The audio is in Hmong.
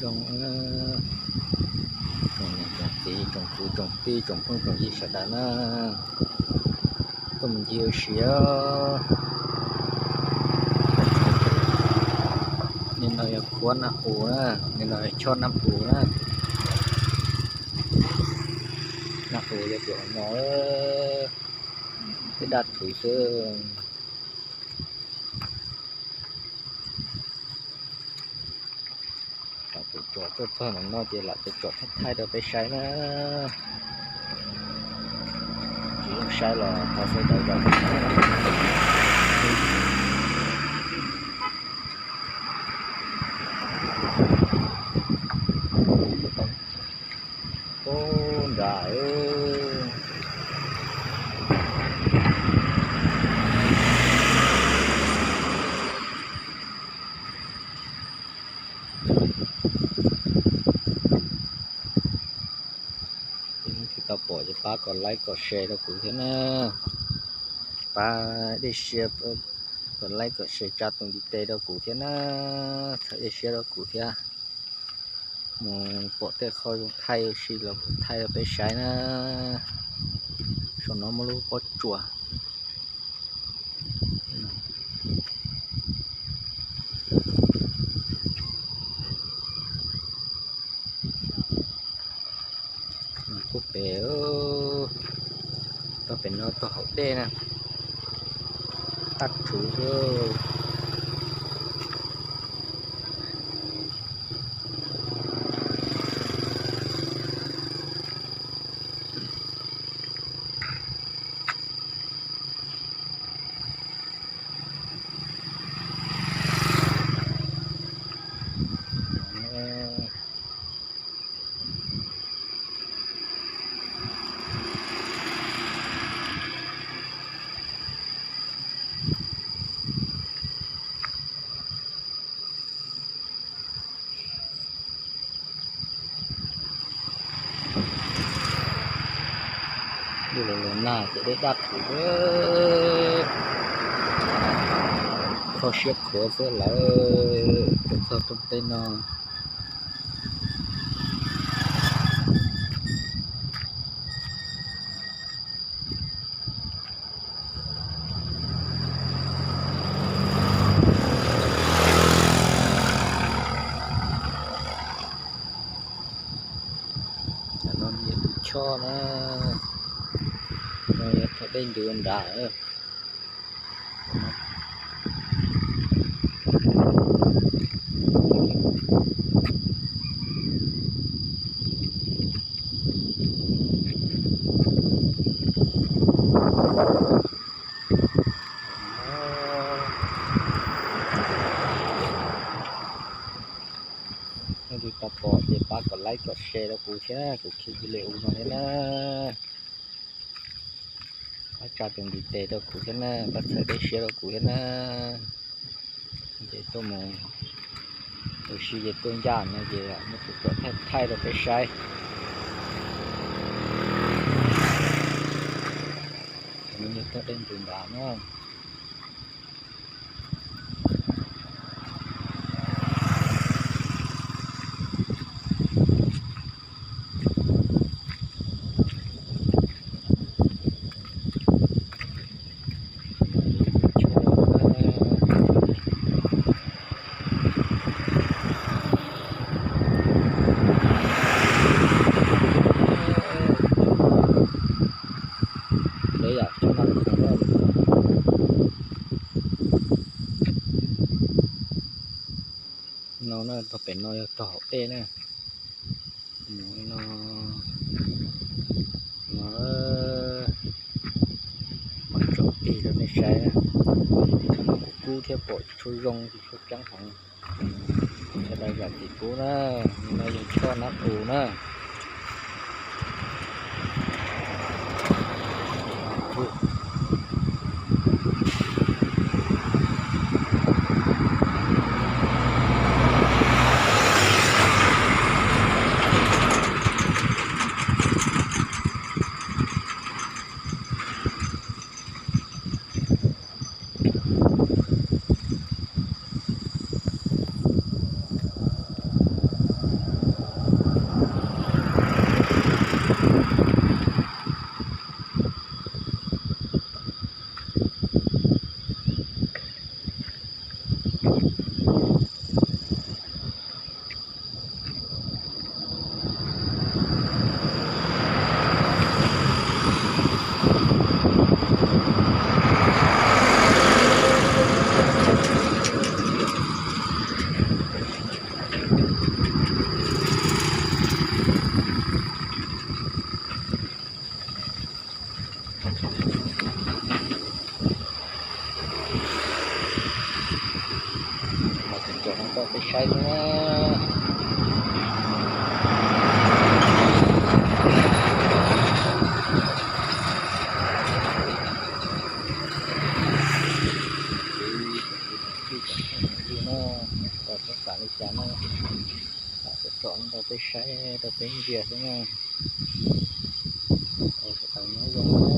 Zoo, tsoom niam tsoom txiv tsoom kwv tsoom tij tsoom phooj tsoom ywg sawv daws na, tuaj mus ncig ua si. Nim no yog khuab nab u na, nim no yog choj nab u na. Nab u yog tus no, tej dab thuv xwb. Lam tus tsom tuaj txog ntawm no ces lam tus tsom thaij thaij rau peb saib na. Tsis zoo saib los thov sawv daws zam. Ub nrad. Leej twg tau pom ces pab kom like kom share rau kuv thiab na. Pab dej siab kom like kom share tsa tus ntiv tes rau kuv thiab na. Txhawb dej siab rau kuv thiab. Mus pom tej qho zoo thaij ua si los kuv thaij rau peb saib na. Saum no muaj lub pob tsuas. Kuj pem, tau pem no tau hauv dej na. Tag rhuv xwb. Los los nag ces dej daj thuv, kho siab khuav xwb lawm. Tuaj txog rooj teb no. Cov no yog tus choj na, no yog thaum dej ntws nrad. Leej twg tau pom ces pab kom like kom share rau kuv thiab, kuv khi video no thiab na. Pab tsa tus ntiv tes rau kuv thiab na, pab txhawb dej siab rau kuv thiab na. Ces tuaj mus ua si ces tuaj ncaj no ces muab tus tsom thaij thaij rau peb saib. Cov no yog thaum dej ntws nrad na. Peb yam cov no khoom no na, tog pem no yog tog hauv dej na. Mus no, no, mas tsom tig rau nej saib, kub kub thiab pom tsis tshua zoo tsis tshua tseeb heev. Sawv daws zam txim pub na, no yog choj nab u na. tsom rau peb saib rau peb ntsia xwb na. Sawv daws nyob zoo na.